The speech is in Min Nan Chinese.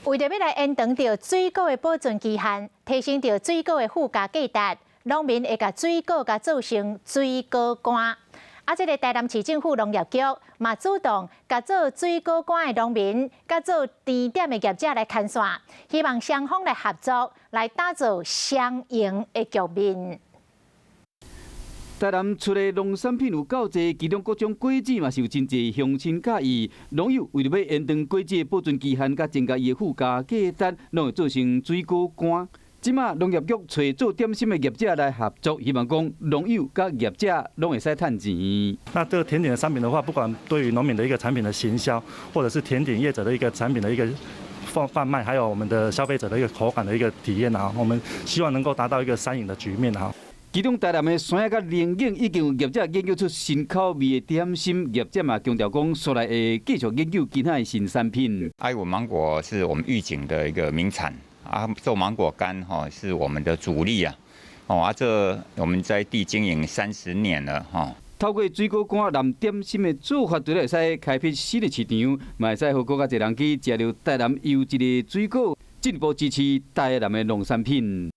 為著欲來延長著水果的保存期限，提升著水果的附加價值，農民會共水果共做成水果乾。啊，這个台南市政府農業局嘛主動共做水果乾的農民，佮做甜點的業者來牽線，希望雙方來合作，來打造雙贏的局面。台南出的農產品有夠濟，其中各種果子嘛是有真濟鄉親佮意。農友為著欲延長果子的保存期限，佮增加伊的附加價值，攏會做成水果乾。這馬農業局揣做點心的業者來合作，希望講農友佮業者攏會使趁錢。那這個甜點的商品的話，不管對於農民的一個產品的行銷，或者是甜點業者的一個產品的一個販賣，還有我們的消費者的一個口感的一個體驗啊，我們希望能夠達到一個三贏的局面啊。其中台南的山仔佮龍井已經有業者研究出新口味的點心，業者嘛強調講，煞來會繼續研究其他的新產品。愛文芒果是我們玉井的一個名產啊，做芒果乾吼是我們的主力啊。哦啊，這我們在地經營30年了吼。透過水果乾連點心的做法，除了會使開闢新的市場，嘛會使予閣較濟人去食著台南優質的水果，進一步支持台南的農產品。